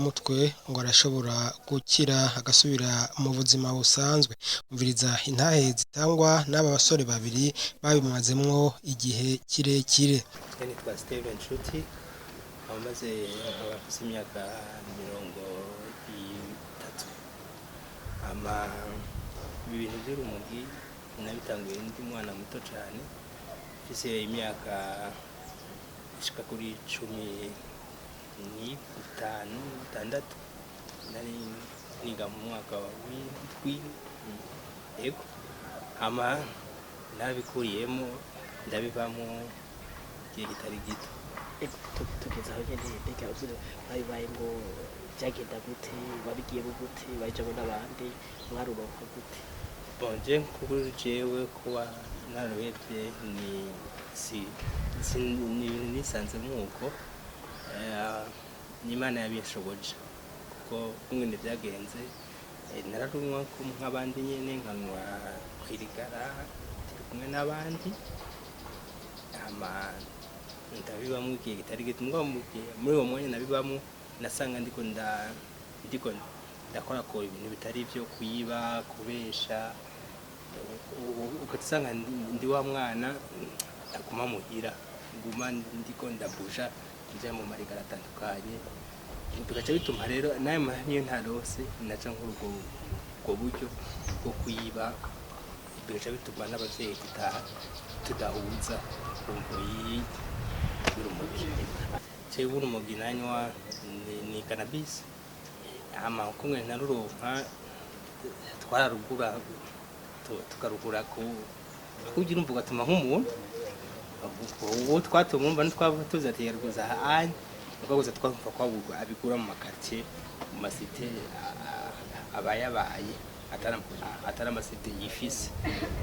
biyayuramutwe ngo arashobora gukira agasubira mu buzima busanzwe. Umviriza intahe zitangwa n'aba basore babiri babimazemwo igihe kirekire. Twe nitwa Steven Nshuti, amaze abafise imyaka 30. Ama ibi bintu by'urumogi nabitanguye ndi mwana muto cyane, mfise imyaka ishika kuri 15, 6, nari niga mu mwaka w'indwi. Yego, ama nabikuriyemo, ndabivamo igihe kitari gito. Tugeze aho nyene, mbega uzi babibaye ngo byagenda gute? Wabigiyemo gute? Wabijamwo n'abandi? Mwaruronka gute? Bon, je kuri jewe kuba naruhevye ni si si ni ibintu nisanzemo uko, n'Imana yabinshoboje, kuko kungene byagenze, nararunywa nk'abandi nyene, nkanywa kwirigara turi kumwe n'abandi, hama ndabibamwo igihe kitari gito. Mugabo mu gihe muri uwo mwanya nabibamwo, nasanga ndiko ndakorakora ibintu bitari ibyo, kuyiba, kubesha, ugasanga ndi wa mwana aguma muhira, nguma ndiko ndabusha nja mu marigara atandukanye, bigaca bituma rero n'ayo mahera niyo ntarose naca nk'urwo ubwo buryo bwo kuyiba, bigaca bituma n'abavyeyi tudahuza ku mvo y'urumogi. Jewe urumogi nanywa ni cannabis. Hama kumwe naruronka, twararugura, tukarugura ku kugira umva ugatuma nk'umuntu uwo twatumva ntitwaba tuzi ati yaruguza ahanye, ubwo gusa twumva ko abigura mu makartier, mu masite abayabaye, atari amasite yifise.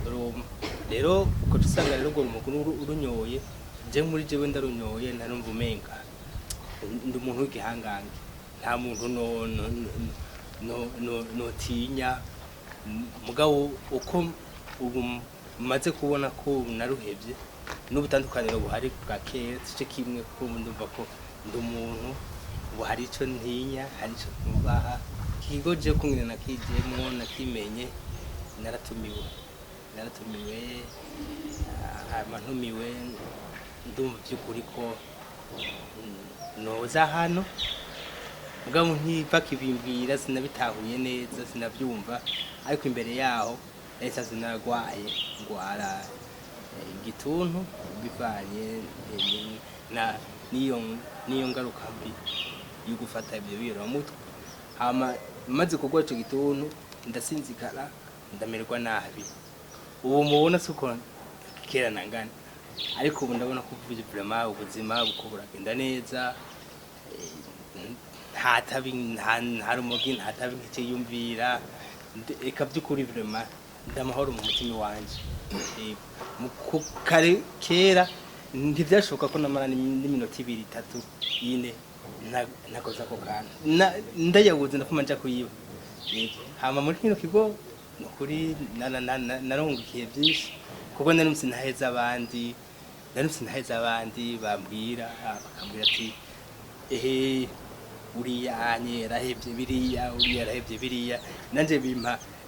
Urumva rero uko usanga rero urwo rumogi urunyoye, je muri jewe ndarunyoye ntarumva umenga ndi umuntu w'igihangange, nta muntu no notinya. Mugabo uko ubu maze kubona ko naruhevye n'ubutandukaniro buhari bwa kera sico kimwe, kuko ubu ndumva ko ndi umuntu, ubu hari ico ntinya, hari ico nubaha. Ikigo je kungene nakijemwo, nakimenye naratumiwe, hama ntumiwe ndumva by'ukuri ko noza hano. Mugabo ntibakibimbwira, sinabitahuye neza, sinabyumva. Ariko imbere yaho nari nsanzwe naragwaye, ngwara igituntu bivanye na n'iyo ngaruka mbi yo gufata ibyo biyoramutwe. Hama maze kugwa ico gituntu, ndasinzikara, ndamererwa nabi. Ubu mubona suko kera nangana, ariko ubu ndabona ko vraiment ubuzima buko buragenda neza. Nta tabi, nta rumogi, nta tabi nkiciyumvira. Eka by'ukuri vraiment ndamahoro mu mutima wanje. Kare kera ntivyashoboka ko namara n'iminota 2, 3, 4 ntakoze ako kantu. Ndayabuze ndakuma nja kuyiba. Yego, hama muri kino kigo nukuri narungukiye byinshi, kuko narumse ntaheza abandi, narumse ntaheza abandi bambwira, bakambwira ati ehe, uriya anye yarahevye biriya, uriya yarahevye biriya. Nanje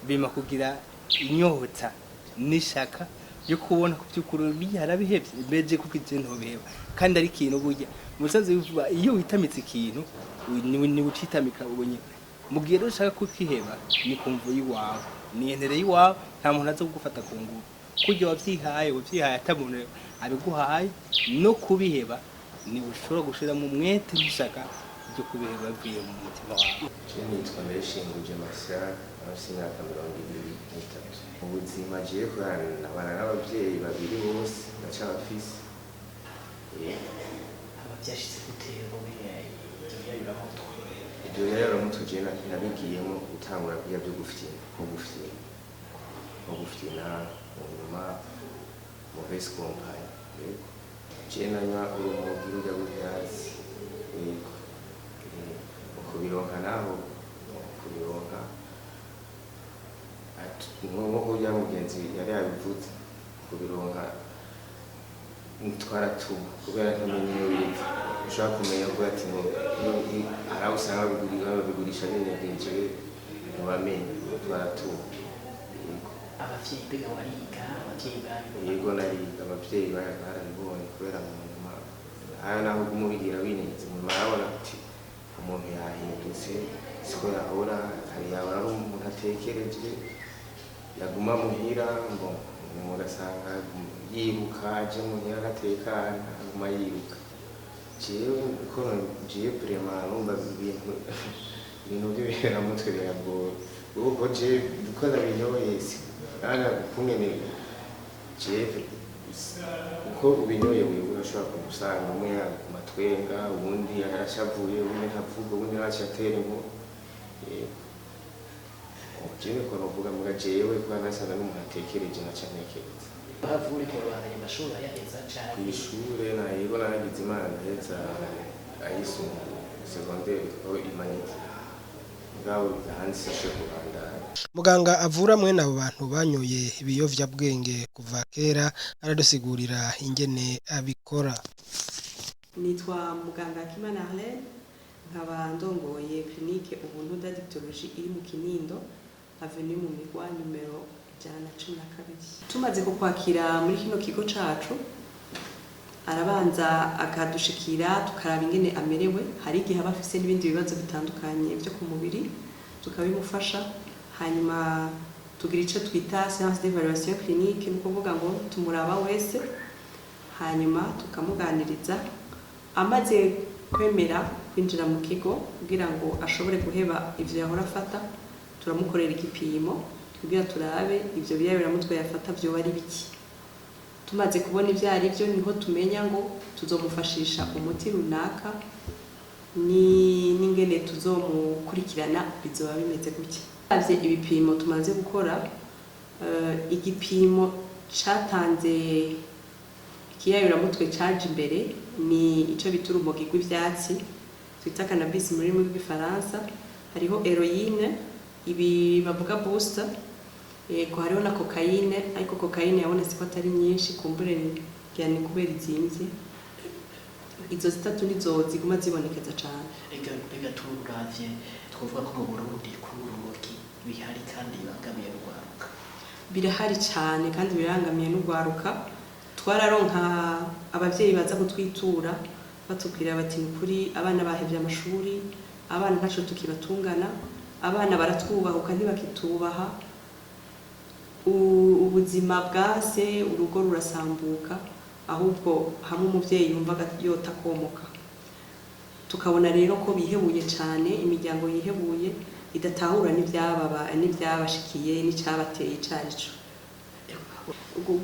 bimpa kugira inyota n'ishaka yo kubona ku by'ukuri uriya yarabihevye, mbeje kuko ije ntobiheba. Kandi ari ikintu burya musazi bivuga, iyo witamitse ikintu ni ucitamika ubonye. Mu gihe rero ushaka kukiheba, ni kumvo y'iwawe, ni entere y'iwawe, nta muntu aza kugufata ku ngufu. Kurya wavyihaye atamuntu abiguhaye. No kubiheba ni ushobora gushiramo umwete n'ishaka ryo kubiheba bivuye mu mutima wawe. Je nitwa Mbeshinguje Martial, afise imyaka 23. Mu buzima jewe nabana n'abavyeyi babiri bose ndacabafise. Haba byashitse gute wowe ibyo biyayuramutwe? Ivyo biyayiramutwe jewe nabigiyemo gutangura kwiga vyo gufyina, nko gufyina, mu nyuma mauvaise compagnie. Yego, jewe nanywa urumogi rurya rw'ivyatsi. Yego. Mu kubironka naho, mu kubironka nko kurya mugenzi yari yabivuze, kubironka Twaratuma kubera ntamenya iyo biva. Ushobora kumenya ko ati ngo hari aho usanga babigurisha binyegeje, ntibamenye, twaratuma. Yego. Abavyeyi, mbega wariga? Abavyeyi babibona? Yego, nariga. Abavyeyi barabibonye kubera mu nyuma haya naho uguma ubigira winegeze, mu nyuma arabona ati umuntu yahindutse, siko yahora kare, yahora ari umuntu atekereje, yaguma muhira ngo nyuma ugasanga yiruka aje muhira agatekana, aguma yiruka. Jewe uko jewe vraiment numva ibintu by'ibiyayuramutwe biragoye, kuko jewe uko nabinyoye ana ukungene jewe uko ubinyoye wewe urashobora kumusanga umwe yaguma atwenga, uwundi arashavuye, uwundi ntavuga, uwundi nawe atera inkuru. Yego, jewe ko novuga muga jewe kuba nasanze n'umuntu atekereje nkaca ntekereza. Bahavure ko babandanya amashuri ayaheza cane? Kw'ishure nayego, naragize Imana ndaheza ayisumbuye, secondaire aho imanitse, mugabo ahandi sinshoboye kubandanya. Muganga avura mwene abo bantu banyoye ibiyovyabwenge kuva kera aradusigurira ingene abikora. Nitwa muganga Kimana Arlene, nkaba ndongoye clinique Ubuntu d'addictologie iri mu Kinindo, avenue mu Migwa, numero 112. Tumaze kukwakira muri kino kigo cacu, arabanza akadushikira, tukaraba ingene amerewe. Hari igihe aba afise n'ibindi bibazo bitandukanye byo ku mubiri, tukabimufasha. Hanyuma tugira ico twita séance d'évaluation clinique, ni ukuvuga ngo tumuraba wese, hanyuma tukamuganiriza. Amaze kwemera kwinjira mu kigo kugira ngo ashobore guheba ivyo yahora afata, turamukorera igipimo kugira turabe ivyo biyayuramutwe yafata vyoba ari biki. Tumaze kubona ivyo ari byo, niho tumenya ngo tuzomufashisha umuti runaka ni n'ingene tuzomukurikirana bizoba bimeze gutya. Turavye ibipimo tumaze gukora, igipimo catanze ikiyayuramutwe caje imbere ni ico bita urumogi rw'ivyatsi, twita cannabis mu rurimi rw'igifaransa. Hariho héroïne, ibi bavuga booster, yego, hariho na cocaïne, ariko cocaïne yabonetse ko atari nyinshi, kumbure ngira ni kubera izimvye. Izo zitatu nizo ziguma zibonekeza cane. Ega mbega turavye, twovuga ko mu Burundi kuri urumogi bihari kandi bibangamiye n'urwaruka? Birahari cane kandi birangamiye n'urwaruka. Twararonka abavyeyi baza kutwitura batubwira bati: "Ni ukuri abana bahevye amashuri, abana ntaco tukibatungana, abana baratwubahuka ntibakitubaha, ubuzima bwase, urugo rurasambuka, ahubwo hamwe umuvyeyi yumvaga yota komoka." Tukabona rero ko bihebuye cane, imiryango yihebuye idatahura n'ivyababa n'ivyabashikiye n'icabateye icarico.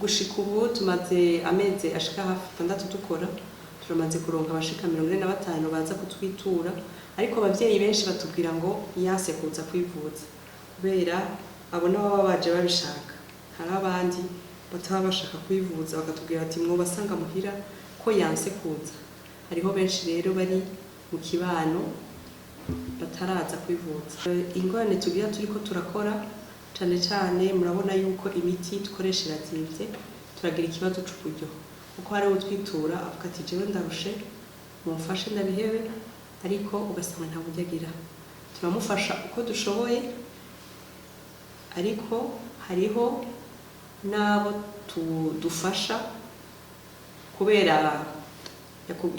Gushika ubu tumaze amezi ashika hafi 6 dukora, turamaze kuronka abashika 45 baza kutwitura, ariko abavyeyi benshi batubwira ngo yanse kuza kwivuza kubera abo nabo baba baje babishaka. Hari abandi bataba bashaka kwivuza, bakatubwira bati: "Mwobasanga muhira ko yanse kuza." Hariho benshi rero bari mu kibano bataraza kwivuza. Ingorane tugira turiko turakora cane cane, murabona yuko imiti dukoresha irazimvye. Turagira ikibazo c'uburyo, kuko hariho utwitura avuga ati: "Jewe ndarushe, mumfashe ndabihebe," ariko ugasanga nta buryo agira. Turamufasha uko dushoboye, ariko hariho n'abo dufasha kubera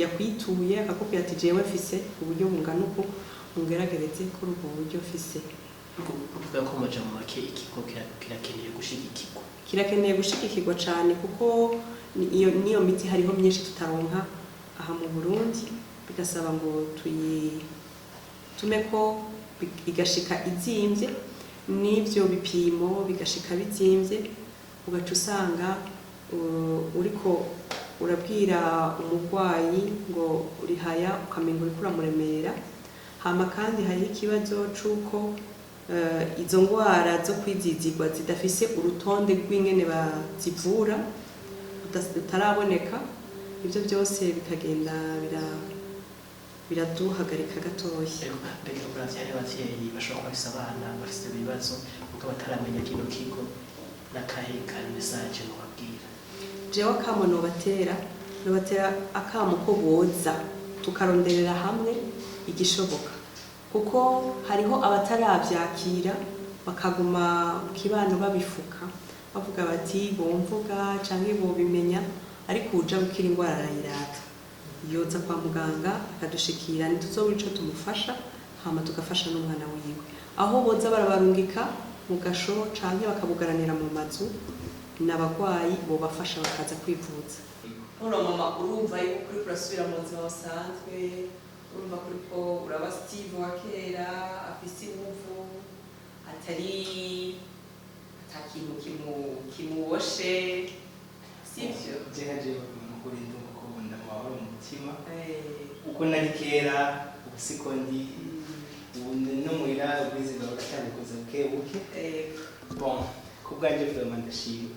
yakwituye akakubwira ati: "Jewe mfise uburyo bungana uku, mungeragereze kuri ubwo buryo mfise." Kuvuga ko mu majambo make ikigo kirakeneye gushigikirwa. Kirakeneye gushigikirwa cane, kuko iyo niyo miti hariho myinshi tutaronka aha mu Burundi, bigasaba ngo tuyitume ko igashika izimvye, n'ivyo bipimo bigashika bizimvye, ugaca usanga uriko urabwira umurwayi ngo urihaya, ukamenga uriko uramuremera. Hama kandi hariho ikibazo c'uko izo ngwara zo kwizizigwa zidafise urutonde rw'ingene bazivura rutaraboneka. Ivyo byose bikagenda biraduhagarika gatoya. Ego, mbega muravye hari abavyeyi bashobora kuba bafise abana bafise ibibazo muko bataramenya kino kigo, n'akahe ka message mubabwira? Jewe akamo nobatera Nobatera akamo ko boza tukaronderera hamwe igishoboka, kuko hariho abatarabyakira, bakaguma mu kibano babifuka, bavuga bati bomvuga canke bobimenya. Ariko uja gukira indwara arayirata. Yoza kwa muganga akadushikira, ntituzobura ico tumufasha, hama tugafasha n'umwana wiwe. Aho boza barabarungika mu gasho canke bakabugaranira mu mazu n'abagwayi, bobafasha bakaza kwivuza. None mama, urumva yuko uriko urasubira mu buzima busanzwe, urumva ko uriko uraba Steve wa kera afise inguvu, atari ata kintu kimuboshe, sivyo? Je nka jewe mukuri ndumva ko ndamahoro mu mutima. Uko nari kera ubu siko ndi. Ubu no muhira ubwizi bwawe buratangiye kuza buke buke. Bon, ku bwanjye vraiment ndashima.